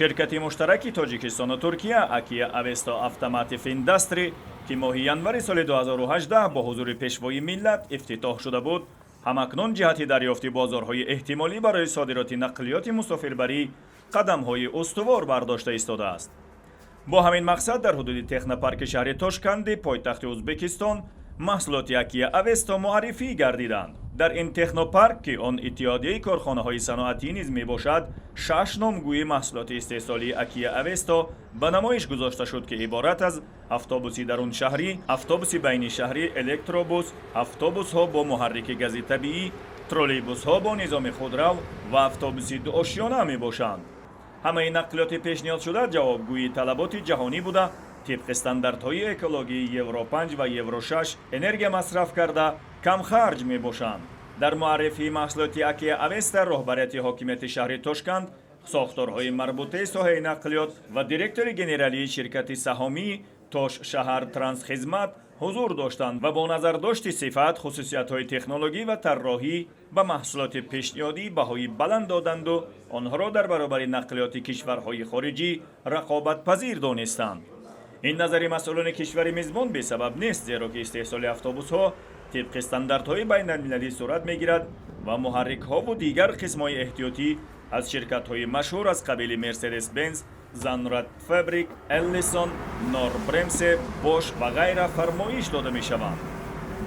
Ширкати муштараки Тоҷикистону Туркия Акия Авесто Автоматив Индастри, ки моҳи январи соли 2018 бо ҳузури Пешвои миллат ифтитоҳ шуда буд, ҳамакнун ҷиҳати дарёфти бозорҳои эҳтимолӣ барои содироти нақлиёти мусофирбарӣ қадамҳои устувор бардошта истодааст. Бо ҳамин мақсад дар ҳудуди технопарки шаҳри Тошканди пойтахти Ӯзбекистон маҳсулоти Акия Авесто муаррифӣ гардиданд. Дар ин технопарк, ки он иттиҳодияи корхонаҳои саноатӣ низ мебошад, шаш номгӯи маҳсулоти истеҳсолии Акия Авесто ба намоиш гузошта шуд, ки иборат аз автобуси даруншаҳрӣ, автобуси байнишаҳрӣ, электробус, автобусҳо бо муҳаррики гази табиӣ, троллейбусҳо бо низоми худрав ва автобуси дуошёна мебошанд. Ҳамаи нақлиёти пешниҳодшуда ҷавобгӯи талаботи ҷаҳонӣ буда, тибқи стандартҳои экологии Евро 5 ва Евро 6 энергия масраф карда, камхарҷ мебошанд. Дар муаррифии маҳсулоти Акия Авеста роҳбарияти ҳокимияти шаҳри Тошканд, сохторҳои марбутаи соҳаи нақлиёт ва директори генералии ширкати саҳомии Тош Шаҳар Трансхизмат ҳузур доштанд ва бо назардошти сифат, хусусиятҳои технологӣ ва тарроҳӣ ба маҳсулоти пешниҳодӣ баҳои баланд доданду онҳоро дар баробари нақлиёти кишварҳои хориҷӣ рақобатпазир донистанд. Ин назари масъулони кишвари мизбон бесабаб нест, зеро ки истеҳсоли автобусҳо тибқи стандартҳои байналмилалӣ сурат мегирад ва муҳаррикҳову дигар қисмҳои эҳтиётӣ аз ширкатҳои машҳур аз қабили Мерседес Бенз, Занрад Фабрик, Эллисон, Норбремсе, Бош ва ғайра фармоиш дода мешаванд.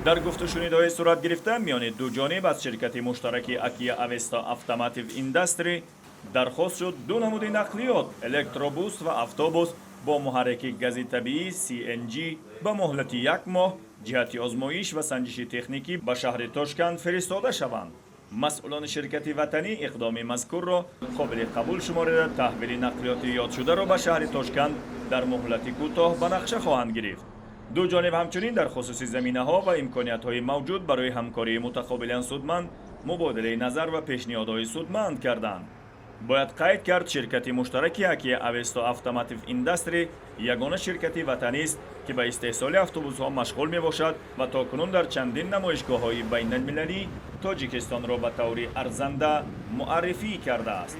Дар гуфтушунидҳои сурат гирифта миёни ду ҷониб аз ширкати муштараки Акия Авеста Автоматив Индастри дархост шуд ду намуди нақлиёт, электробус ва автобус бо муҳаррики гази табиӣ CNG, ба муҳлати як моҳ ҷиҳати озмоиш ва санҷиши техникӣ ба шаҳри Тошканд фиристода шаванд. Масъулони ширкати ватанӣ иқдоми мазкурро қобили қабул шуморида, таҳвили нақлиёти ёдшударо ба шаҳри Тошканд дар муҳлати кӯтоҳ ба нақша хоҳанд гирифт. Ду ҷониб ҳамчунин дар хусуси заминаҳо ва имкониятҳои мавҷуд барои ҳамкории мутақобилан судманд мубодилаи назар ва пешниҳодҳои судманд карданд. Бояд қайд кард, ширкати муштараки Акия Авесто Автоматив Индастри ягона ширкати ватанист, ки ба истеҳсоли автобусҳо машғул мебошад ва то кунун дар чандин намоишгоҳҳои байналмилалӣ Тоҷикистонро ба таври арзанда муаррифӣ кардааст.